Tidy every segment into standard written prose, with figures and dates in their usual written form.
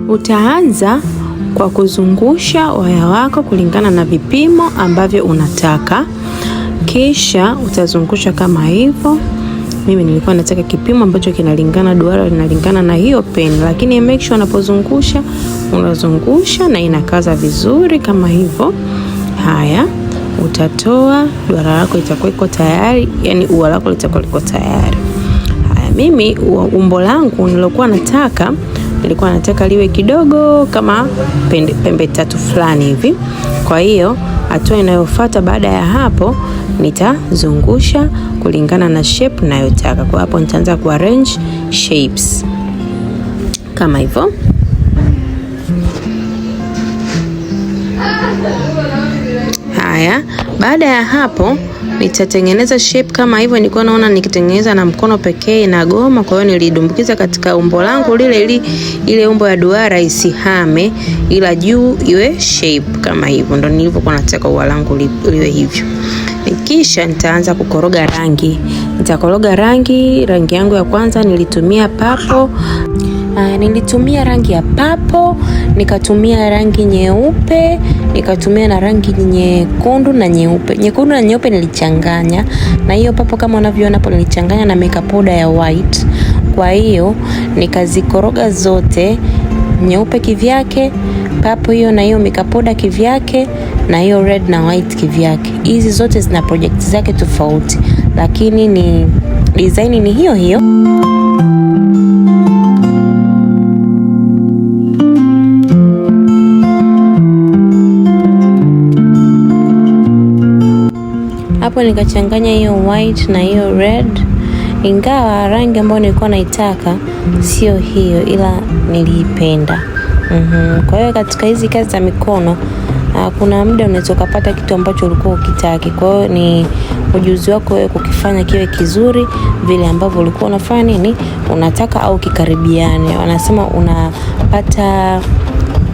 Utaanza kwa kuzungusha waya wako kulingana na vipimo ambavyo unataka, kisha utazungusha kama hivyo. Mimi nilikuwa nataka kipimo ambacho kinalingana, duara linalingana na hiyo pen, lakini make sure unapozungusha unazungusha na inakaza vizuri kama hivyo. Haya, utatoa duara lako, itakuwa iko tayari, yani ua lako litakuwa liko tayari. Haya, mimi umbo langu nilokuwa nataka, nilikuwa nataka liwe kidogo kama pembe tatu fulani hivi. Kwa hiyo hatua inayofuata baada ya hapo nitazungusha kulingana na shape ninayotaka. Kwa hapo nitaanza ku arrange shapes kama hivyo. Haya, baada ya hapo nitatengeneza shape kama hivyo. Nilikuwa naona nikitengeneza na mkono pekee inagoma, kwa hiyo nilidumbukiza katika umbo langu lile ili ile umbo ya duara isihame, ila juu iwe shape kama hivyo. Ndio nilivyokuwa nataka ua langu liwe hivyo. Kisha nitaanza kukoroga rangi. Nitakoroga rangi. Rangi yangu ya kwanza nilitumia purple. Nilitumia rangi ya purple, nikatumia rangi nyeupe, nikatumia na rangi nyekundu na nyeupe. Nyekundu na nyeupe nilichanganya, na hiyo purple kama unavyoona hapo nilichanganya na makeup powder ya white. Kwa hiyo nikazikoroga zote, nyeupe kivyake, purple hiyo na hiyo makeup powder kivyake, na hiyo red na white kivyake. Hizi zote zina project zake tofauti, lakini ni design ni hiyo hiyo. Hapo nikachanganya hiyo white na hiyo red, ingawa rangi ambayo nilikuwa naitaka sio hiyo, ila niliipenda. Kwa hiyo katika hizi kazi za mikono kuna muda unaweza ukapata kitu ambacho ulikuwa ukitaki. Kwa hiyo ni ujuzi wako wewe kukifanya kiwe kizuri vile ambavyo ulikuwa unafanya nini, unataka au kikaribiane. Wanasema unapata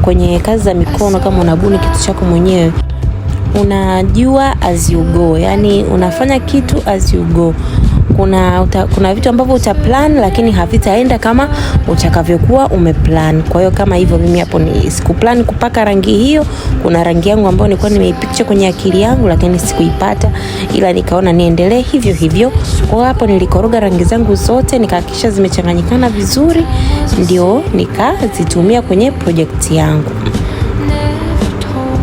kwenye kazi za mikono, kama unabuni kitu chako mwenyewe unajua as you go, yani unafanya kitu as you go. Kuna vitu ambavyo utaplan lakini havitaenda kama utakavyokuwa umeplan. Kwa hiyo kama hivyo mimi hapo ni sikuplan kupaka rangi hiyo. Kuna rangi yangu ambayo nilikuwa nimeipicture kwenye akili yangu lakini sikuipata, ila nikaona niendelee hivyo hivyo. Kwa hiyo hapo nilikoroga rangi zangu zote nikahakikisha zimechanganyikana vizuri, ndio nikazitumia kwenye project yangu. Never told.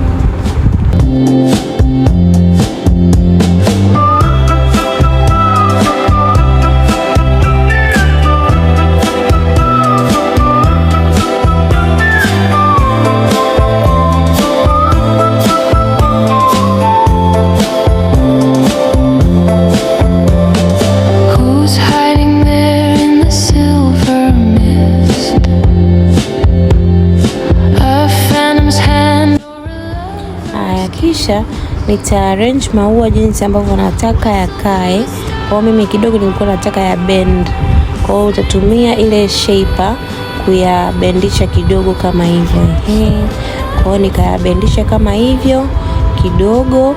Who's hiding there in the silver mist? A phantom's hand. Haya, kisha nita arrange maua jinsi ambavyo nataka yakae. Kwa mimi kidogo nilikuwa nataka ya bend, kwa hiyo utatumia ile shaper kuyabendisha kidogo kama hivyo. Ehe. Kwa hiyo nikayabendisha kama hivyo kidogo,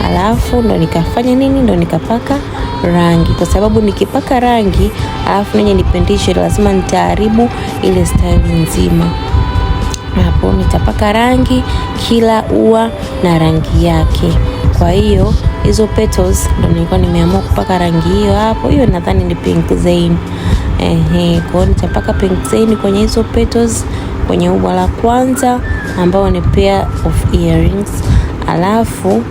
alafu ndo nikafanya nini, ndo nikapaka rangi, kwa sababu nikipaka rangi alafu nije nipendishe, lazima nitaharibu ile style nzima. Hapo nitapaka rangi kila ua na rangi yake. Kwa hiyo hizo petals ndo nilikuwa nimeamua kupaka rangi hiyo hapo. Hiyo nadhani ni pink zain. Ehe, kwa hiyo nitapaka pink zain kwenye hizo petals kwenye ua la kwanza ambao ni pair of earrings, alafu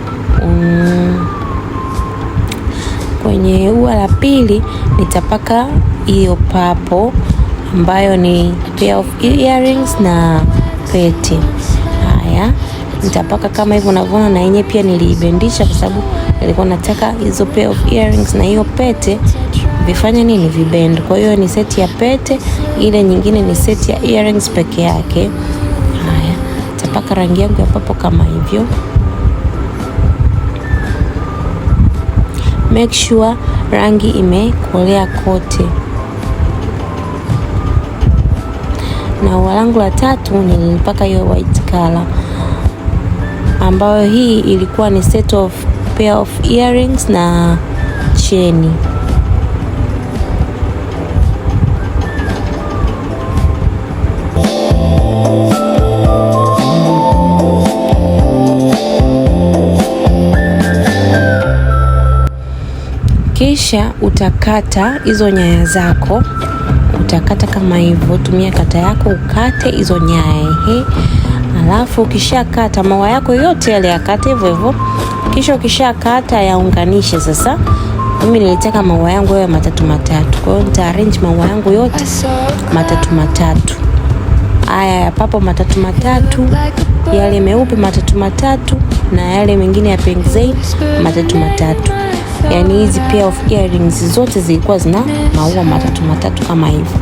kwenye ua la pili nitapaka hiyo purple ambayo ni pair of earrings na pete. Haya, nitapaka kama hivyo unavyoona, na yenyewe pia niliibendisha kwa sababu nilikuwa nataka hizo pair of earrings na hiyo pete vifanye nini, vibend. Kwa hiyo ni seti ya pete, ile nyingine ni seti ya earrings peke yake. Haya, nitapaka rangi yangu ya purple kama hivyo. Make sure rangi imekolea kote. Na ua langu la tatu nilipaka hiyo white color, ambayo hii ilikuwa ni set of pair of earrings na cheni. Utakata hizo nyaya zako, utakata kama hivyo, tumia kata yako ukate hizo nyaya ehe. Alafu ukishakata maua yako yote yale yakate hivyo hivyo, kisha ukishakata yaunganishe sasa. Mimi nilitaka maua yangu yawe matatu matatu, kwa hiyo nita arrange maua yangu yote matatu matatu. Haya ya purple matatu matatu, yale meupe matatu matatu, na yale mengine ya pink zain matatu matatu. Yaani hizi pair of earrings zote zilikuwa zina maua matatu matatu kama hivyo.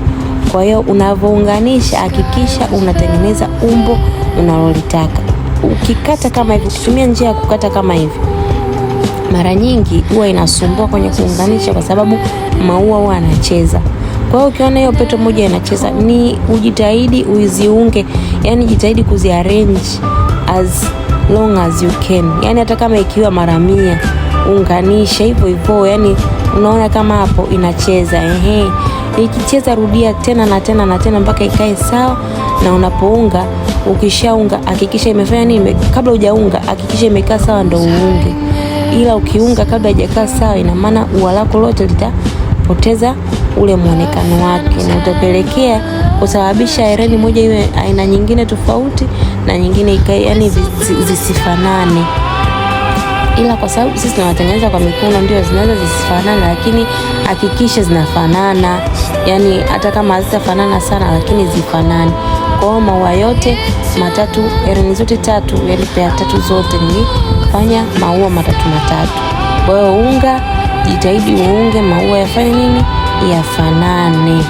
Kwa hiyo unavyounganisha, hakikisha unatengeneza umbo unalolitaka. Ukikata kama hivi, ukitumia njia ya kukata kama hivi, mara nyingi huwa inasumbua kwenye kuunganisha, kwa sababu maua huwa yanacheza. Kwa hiyo ukiona hiyo petal moja inacheza, ni ujitahidi uziunge, yani jitahidi kuziarrange as long as you can, yani hata kama ikiwa mara 100 unganisha hivyo hivyo, yani unaona kama hapo inacheza ehe. Ikicheza rudia tena na tena na tena mpaka ikae sawa. Na unapounga, ukishaunga hakikisha imefanya nini, kabla hujaunga hakikisha imekaa sawa ndo uunge. Ila ukiunga kabla haijakaa sawa, ina maana ua lako lote litapoteza ule muonekano wake na utapelekea kusababisha hereni moja iwe aina nyingine tofauti na nyingine ikae, yani zisifanane. Ila kwa sababu sisi tunawatengeneza kwa mikono, ndio zinaweza zisifanane, lakini hakikisha zinafanana, yani hata kama hazitafanana sana, lakini zifanane. Kwa hiyo maua yote matatu, hereni zote tatu, yani pair tatu zote nilifanya maua matatu matatu. Kwa hiyo unga, jitahidi uunge maua yafanye nini, yafanane.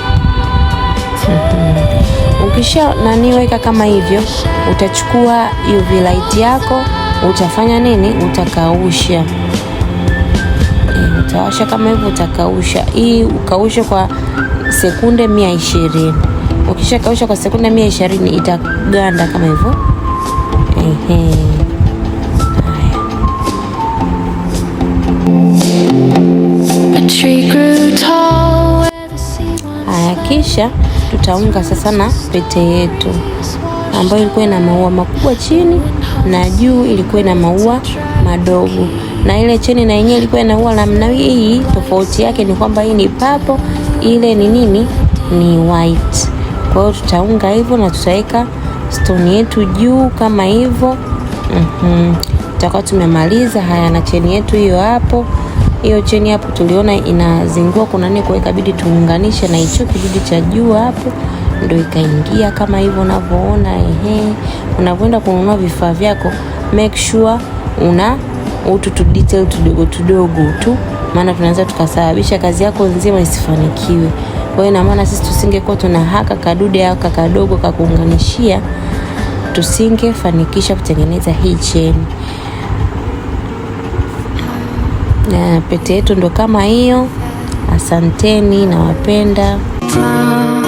Ukisha nani weka kama hivyo, utachukua UV light yako, utafanya nini, utakausha. Utawasha kama hivyo, utakausha. Hii ukaushe kwa sekunde 120. Ukisha kausha kwa sekunde 120 itaganda kama hivyo. Ehe. Haya. A tree grew tall where the sea once Haya, kisha tutaunga sasa na pete yetu ambayo ilikuwa ina maua makubwa chini na juu ilikuwa ina maua madogo, na ile cheni na yenyewe ilikuwa ina ua namna hii. Tofauti yake ni kwamba hii ni purple, ile ni nini, ni white. Kwa hiyo tutaunga hivyo na tutaweka stone yetu juu kama hivyo. Tutakuwa tumemaliza. Haya, na cheni yetu hiyo hapo. Hiyo cheni hapo tuliona inazingua, kuna nini, kwa hiyo ikabidi tuunganishe na hicho kidude cha juu hapo, ndio ikaingia kama hivyo unavyoona. Ehe, unavyoenda kununua vifaa vyako, make sure una utu tu detail tudogo tudogo tu, maana tunaweza tukasababisha kazi yako nzima isifanikiwe. Kwa hiyo ina maana sisi tusingekuwa tuna haka kadude haka kadogo kakuunganishia, tusingefanikisha kutengeneza hii cheni. Na pete yetu ndo kama hiyo. Asanteni, nawapenda. From